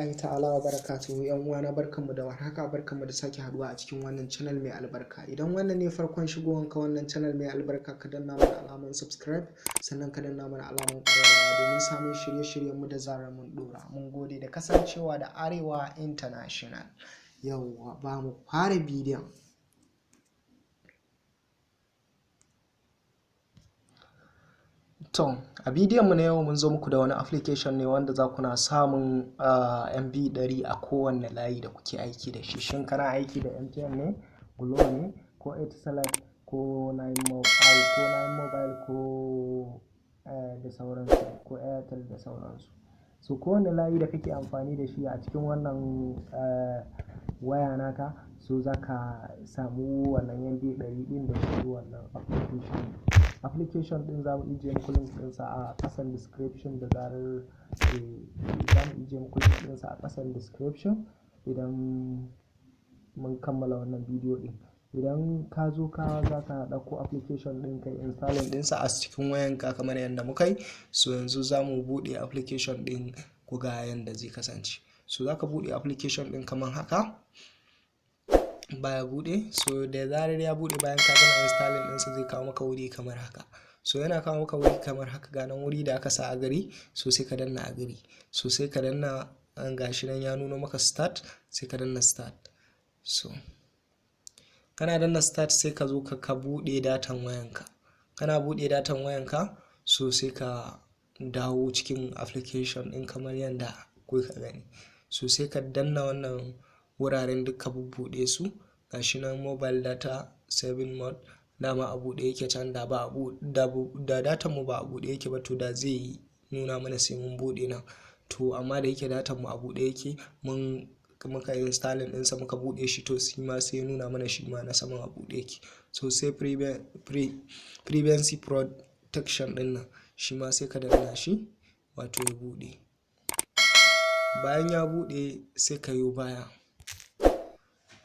Rahmatullahi ta'ala wa barakatuhu. Yan uwana, barkanmu da warhaka, barkanmu da sake haduwa a cikin wannan channel mai albarka. Idan wannan ne farkon shigowanka wannan channel mai albarka, ka danna mana alaman subscribe, sannan ka danna mana alaman ƙararrawa domin samun shirye-shiryen mu da zarar mun dora. Mun gode da kasancewa da Arewa International. Yauwa, ba mu fara bidiyon. To, a bidiyon mu na yau mun zo muku da wani application ne wanda za kuna samun MB 100 a kowanne layi da kuke aiki da shi. Shin kana aiki da MTN ne, Glo ne, ko Etisalat, ko 9 Mobile, ko da sauransu, ko Airtel da sauransu. So kowanne layi da kake amfani da shi a cikin wannan waya naka, so za ka samu wannan MB 100 ɗin da shi wannan application. Application din za mu ijiye muku link ɗinsa a ƙasan description da zarar za mu ijiye muku link ɗinsa a ƙasan description idan mun kammala wannan bidiyo ɗin. Idan ka zo ka za ka ɗauko application ɗin, kai installing ɗinsa a cikin wayanka kamar yadda muka yi. So yanzu za mu buɗe application ɗin ku ga yadda zai kasance. So za ka buɗe application ɗin kamar haka. Baya bude, so da zarar ya bude, bayan ka gama installing ɗinsa, zai kawo maka wuri kamar haka. So yana kawo maka wuri kamar haka, ga nan wuri da aka sa agree, so sai ka danna agree. So sai ka danna, gashi nan ya nuno maka start, sai ka danna start. So kana danna start, sai ka zo ka bude datan wayanka. Kana bude datan wayanka, so sai ka dawo cikin application ɗin kamar yadda kuka gani. So sai ka danna wannan wuraren duk ka bubbuɗe su. Gashi nan mobile data saving mode, dama a buɗe yake can. Da ba da datan mu ba a buɗe yake ba, to da zai nuna mana sai mun buɗe nan. To amma da yake datan mu a buɗe yake, mun muka installing ɗinsa, muka buɗe shi, to shi ma sai ya nuna mana shi ma na saman a buɗe yake. So sai privacy protection ɗin nan, shi ma sai ka danna shi, wato ya buɗe. Bayan ya buɗe, sai ka yo baya.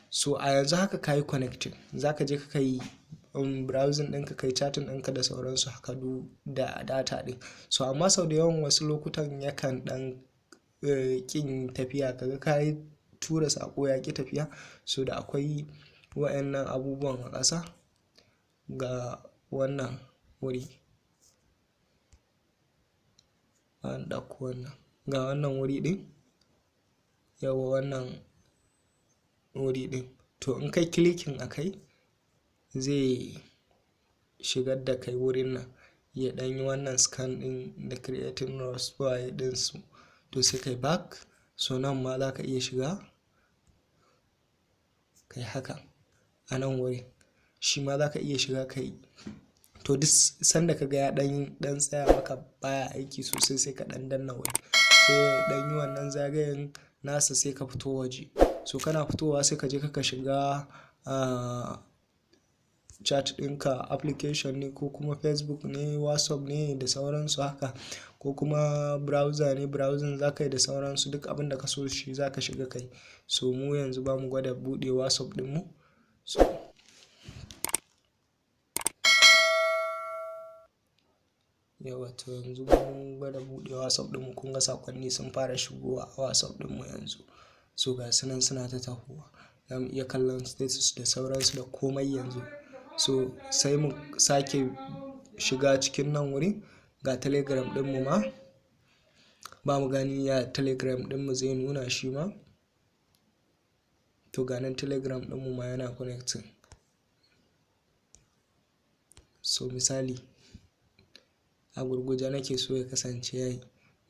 So a yanzu haka ka yi connecting, za ka je ka kai browsing ɗinka, kai chatting ɗinka da sauransu haka du da data ɗin. So amma sau da yawan wasu lokutan yakan ɗan ƙin tafiya, kaga ka yi tura saƙo ya ƙi tafiya. So da akwai wa'annan abubuwan a ƙasa, ga wannan wuri, an ɗauko wannan, ga wannan wuri ɗin, yawwa, wannan wuri ɗin. To in kai clicking a kai, zai shigar da kai wurin nan, ya ɗan yi wannan scan ɗin da creating waye ɗin su. To sai kai back. So nan ma za ka iya shiga kai haka a nan wurin, shi ma za ka iya shiga kai. To duk sanda ka ga ya ɗan tsaya maka, baya aiki sosai, sai ka ɗan danna wuri, sai ya ɗan yi wannan zagayen nasa, sai ka fito waje. So kana fitowa, sai ka je ka shiga chat ɗinka, application ne ko kuma Facebook ne, WhatsApp ne da sauransu haka, ko kuma browser ne, browsing za ka yi da sauransu. Duk abin da ka so shi za ka shiga kai. So mu yanzu ba mu gwada buɗe WhatsApp ɗinmu. So yawwa, to yanzu mun gwada buɗe WhatsApp ɗinmu, kun ga saƙonni sun fara shigowa a WhatsApp ɗinmu yanzu. So ga su nan suna ta tahowa, za mu iya kallon status da sauransu da komai yanzu. So sai mu sake shiga cikin nan wuri, ga Telegram ɗinmu ma, ba mu gani ya Telegram ɗinmu zai nuna shi ma. To ga nan Telegram ɗinmu ma yana connecting. So misali, a gurguje nake so ya kasance yayi.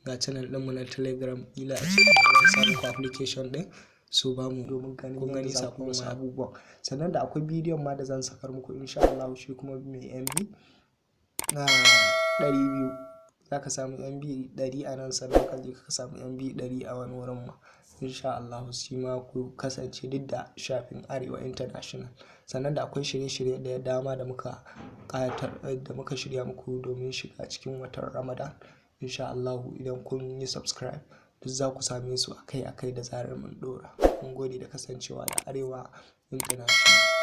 Ga channel ɗinmu na Telegram, ƙila a cikin zan sa muku application ɗin. So ba mu Domin ganin kun gani yadda za ku sakon wasu ma abubuwan. Sannan da akwai bidiyon ma da zan sakar muku insha Allah, shi kuma mai MB na 200, za ka samu MB 100 a nan, sannan ka je ka samu MB 100 a wani wurin ma insha Allah. Shi ma ku kasance duk da shafin Arewa International. Sannan da akwai shirye-shirye da dama da muka ƙayatar da muka shirya muku domin shiga cikin watan Ramadan insha Allah. Idan kun yi subscribe, duk za ku same su akai-akai da zarar mun ɗora. Mun gode da kasancewa da Arewa International.